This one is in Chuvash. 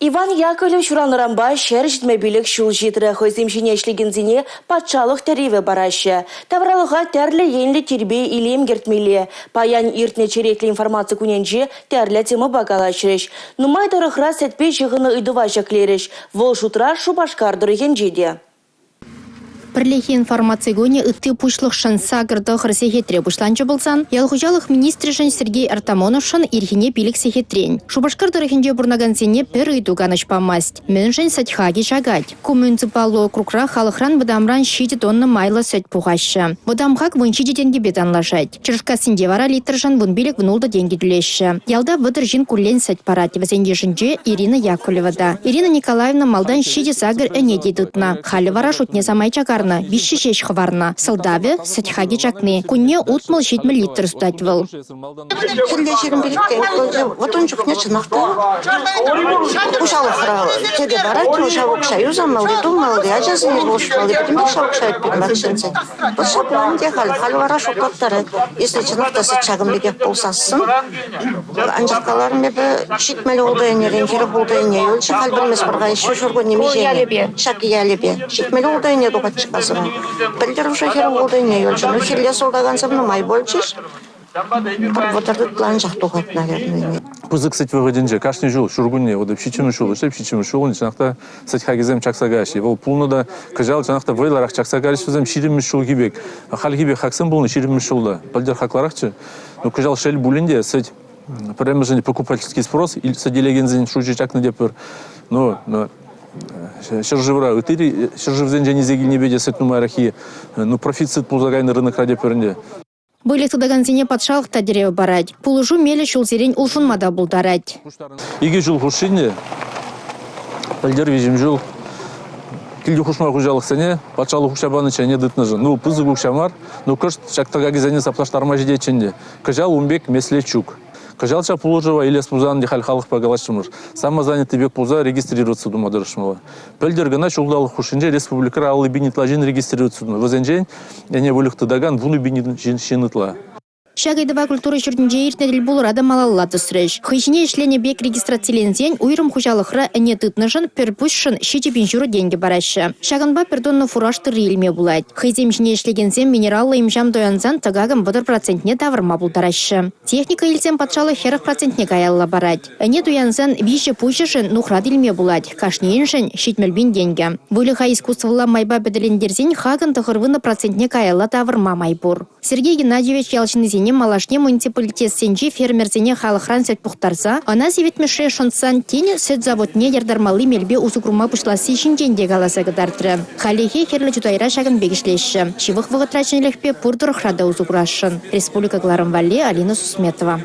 Иван Яковлев ҫуралнӑранпа 175 ҫул ҫитрӗ. Хӑйсем ҫине ӗҫлекенсене патшалӑх тӗревӗ параҫҫӗ. Тавралӑха тӗрлӗ енлӗ тирпей-илем кӗртмелле. Паян иртнӗ черетлӗ информаци кунӗнче тӗрлӗ темӑпа калаҫрӗҫ. Нумай тӑрӑхра сӗтпе ҫыхӑннӑ ыйтӑва ҫӗклерӗҫ. Вӑл шутра Шупашкар тӑрӑхӗнче те. Пӗрлехи информаци кунӗ ытти пуҫлӑхшӑн 8-9 сехетре пуҫланчӗ пулсан, ял хуҫалӑх министрӗшӗн Сергей Артамоновшӑн ирхине 5 сехетрен. Шупашкар тӑрӑхӗнче пурӑнакансене пӗр ыйту канӑҫ памасть. Мӗншӗн сӗт хакӗ чакать? Ку муниципаллӑ округра халӑхран вӑтамран 7 тонна майлӑ сӗт пухаҫҫӗ. Вӑтам хак 17 тенкӗпе танлашать. Чӑрӑшкассинче вара литршӑн 15-16 тенкӗ тӳлеҫҫӗ. Ялта 30 ҫын куллен сӗт парать. Вӗсен йышӗнче Ирина Яковлева та. Ирина Николаевна малтан 7-8 ӗне те тытнӑ. Халӗ вара шутне самай чакарнӑ, виҫҫӗ ҫеҫ хӑварнӑ. Сӑлтавӗ – сӗт хакӗ чакни. Кунне 60-70 литр сутать вӑл. Хӗлле 25 тенкӗ. Вот ун чухне чӑнах та хуҫалӑхра тӗкӗ парать, ҫав укҫа юсамалли, тумалли, ачасене пулӑшмалли пӗтӗмпех ҫав укҫа пит Вот ҫапла ӗнтӗ халь. Халь вара шутлаттарать. Если чӑнах та сӗт ҫакӑн пекех пулсассӑн, анчах каларӑм эпӗ, 70 ултӑ ӗнерен 40 ултӑ ӗне юлчӗ. Халь пӗлместпӗр-ха, ҫу ҫуркунне миҫене. Ҫак ялӗпе. 70 ултӑ ӗне тухатчӗ касӑран. Пӗлтӗр уже 40 ултӑ ӗне юлчӗ. Ну, хӗлле сутакансем нумай пулчӗҫ. Вӑтӑр ытла анчах тухать, наверное. Пысӑк сӗт вӑхӑтӗнче кашни ҫул ҫуркунне, вот ҫиччӗмӗш ҫул ӗҫлеп, ҫиччӗмӗш ҫулӑн чӑнах та сӗт хакӗсем чакса каяҫҫӗ. Вӑл пулнӑ та кӑҫал чӑнах та вӑйлӑрах чакса кайрӗҫ вӗсем ҫирӗммӗш ҫулхи пек. Хальхи пек хаксем пулнӑ ҫирӗммӗш ҫулта. Пӗлтӗр хакларахчӗ. Но кӑҫал шел пулин те сӗт пӗрремӗшӗн покупательский спрос сӗт илекенсен шучӗ чакнӑ тепӗр. Но ҫӗршывра ытти ҫӗршывсенчен илсе килнипе те сӗт нумайраххи, ну, профицит пулса кайнӑ рынокра тепӗр ӗнтӗ. Выльӑх тытакансене патшалӑх та тӗрев парать. Пулӑшу мелӗ ҫулсерен улшӑнма та пултарать. Икӗ ҫул хушшинче пӗлтӗр виҫӗм ҫул килти хушма хуҫалӑхсене патшалӑх укҫа панӑччӗ ӗне тытнӑшӑн. Ну, пысӑк укҫа мар, ну кӑшт ҫак тӑкакӗсене саплаштарма ҫитетчӗ ӗнтӗ. Кӑҫал ун пек меслет ҫук. Кӑҫал ҫак пулӑшӑва илес пулсан халь халӑхпа калаҫрӑмӑр. Самозанятый пек пулса регистрироваться тума тӑрӑшмалла. Пӗлтӗр кӑна ҫулталӑк хушшинче республикӑра 50 пин ытла ҫын регистрироваться тунӑ. Вӗсенчен ӗне выльӑх тытакан 10 пин ҫын ытла. Ҫак ыйтӑва культура ҫуртӗнче иртнӗ тӗлпулура та малалла тӑсрӗҫ. Хӑй ҫине ӗҫленӗ пек регистрациленсен уйрӑм хуҫалӑхра ӗне тытнӑшӑн пӗр пуҫшӑн 7 пин ҫурӑ тенкӗ параҫҫӗ. Ҫакӑнпа пӗр тонна фураж тырри илме пулать. Хӑйсем ҫине ӗҫлекенсем минераллӑ им-ҫам туянсан тӑкакӑн 30 процентне тавӑрма пултараҫҫӗ. Техника илсен патшалӑх 40 процентне каялла парать. Ӗне туянсан виҫӗ пуҫӗшӗн нухрат илме пулать, кашнийӗншӗн 70 пин тенкӗ. Выльӑха искусствӑлла майпа пӗтӗлентерсен хакӑн 90 процентне каялла тавӑрма май пур. Сергей Геннадьевич ял ҫыннисене малашне муниципалитетсенчи фермерсене халӑхран сӗт пухтарса ӑна сивӗтмӗшре шӑнтсан тин сӗт заводне яртармалли мелпе усӑ курма пуҫласси ҫинчен те каласа кӑтартрӗ. Хальлӗхе Хӗрлӗ Чутайра ҫакӑн пек ӗҫлеҫҫӗ. Ҫывӑх вӑхӑтра ҫӗнӗлӗхпе пур тӑрӑхра та усӑ курасшӑн. Республика кӑларӑм валли Алина Сусметова.